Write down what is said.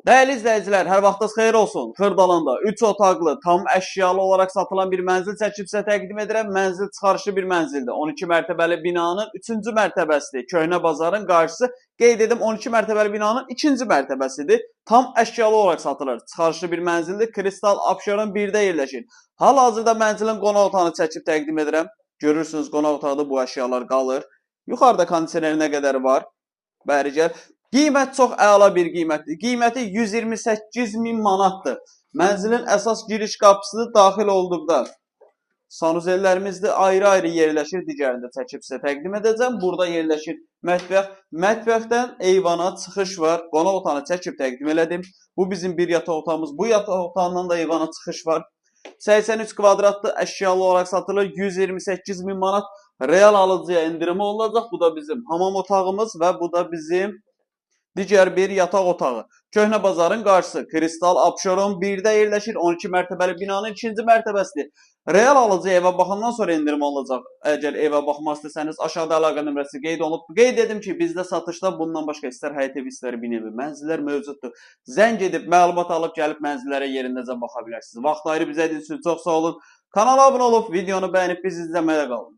Dəyərli izləyicilər, hər vaxtınız xeyir olsun. Xırdalanda 3 otaqlı, tam əşyalı olaraq satılan bir mənzil çəkib sizə təqdim edirəm. Mənzil çıxarışlı bir mənzildir. 12 mərtəbəli binanın 3-cü mərtəbəsidir. Köhnə bazarın qarşısı, qeyd edim, 12 mərtəbəli binanın 2-ci mərtəbəsidir. Tam əşyalı olaraq satılır. Çıxarışlı bir mənzildir. Kristal Abşeron 1-də yerləşir. Hal-hazırda mənzilin qonaq otağını çəkib təqdim edirəm. Görürsünüz, qonaq otağında bu əşyalar qalır. Yuxarıda kondisioneri nə qədər var? Bəri gəl. Qiymət çox əla bir qiymətdir. Qiyməti 128 min manatdır. Mənzilin əsas giriş qapısı daxil olduqda sanuzellərimizdir. Ayrı-ayrı yerləşir. Digərini də çəkib sizə təqdim edəcəm. Burada yerləşir mətbəx. Mətbəxdən eyvana çıxış var. Qonaq otağını çəkib təqdim elədim. Bu bizim bir yataq otağımız. Bu yataq otağından da eyvana çıxış var. 83 kvadratlı əşyalı olaraq satılır. 128 min manat real alıcıya endirimi olacaq. Bu da bizim hamam otağımız və bu da bizim digər bir yataq otağı. Köhnə bazarın qarşısı Kristal Abşeron 1-də yerləşir. 12 mərtəbəli binanın 2-ci mərtəbəsidir. Real alıcı evə baxandan sonra endirim olacaq. Əgər evə baxmaq istəsəniz aşağıda əlaqə nömrəsi qeyd olunub. Qeyd edim ki, bizdə satışda bundan başqa istər həyət evi, istər bina evi mənzillər mövcuddur. Zəng edib məlumat alıb gəlib mənzillərə yerindəcə baxa bilərsiniz. Vaxt ayırıb izlədiyiniz üçün çox sağ olun. Kanala abunə olub, videonu bəyənib bizi izləməyə qalın.